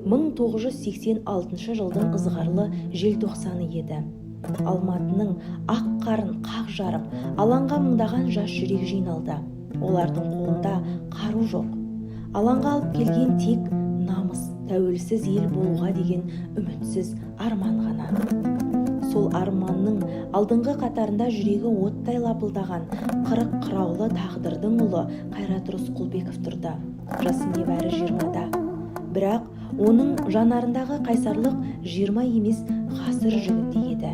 1986 жылдың ызғарлы желтоқсаны еді. Алматының ақ қарын қақ жарып, алаңға мыңдаған жас жүрек жиналды. Олардың қолында қару жоқ. Алаңға алып келген тек намыс, тәуелсіз ел болуға деген үмітсіз арман ғана. Сол арманның алдыңғы қатарында жүрегі оттай лапылдаған 40 қыраулы тағдырдың ұлы Қайрат Рысқұлбеков тұрды. Жасы небәрі 20-да. Бірақ оның жанарындағы қайсарлық 20 емес, ғасыр жігіті еді.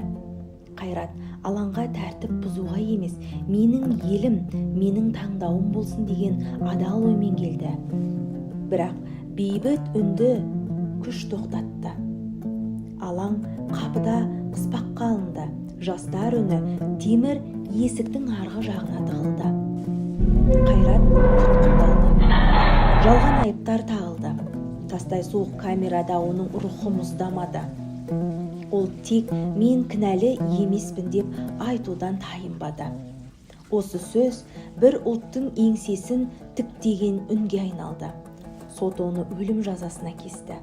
Қайрат алаңға тәртіп бұзуға емес, менің елім, менің таңдауым болсын деген адал оймен келді. Бірақ бейбіт үнді күш тоқтатты. Алаң қапыда қыспаққа алынды. Жастар үні темір есіктің арғы жағына тығылды. Қайрат тұтқындалды. Жалған айыптар тағылды. Тастай суық камерада оның рухы мұздамады. Ол тек «Мен кінәлі емеспін» деп айтудан тайынбады. Осы сөз бір ұлттың еңсесін тіктеген үнге айналды. Сот оны өлім жазасына кесті.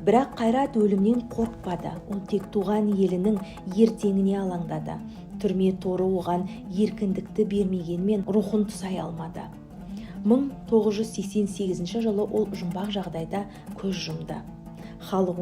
Бірақ Қайрат өлімнен қорықпады. Ол тек туған елінің ертеңіне алаңдады. Түрме торы оған еркіндікті бермегенмен, рухын тұсай алмады. 1988 жылы ол жұмбақ жағдайда көз жұмды. Халық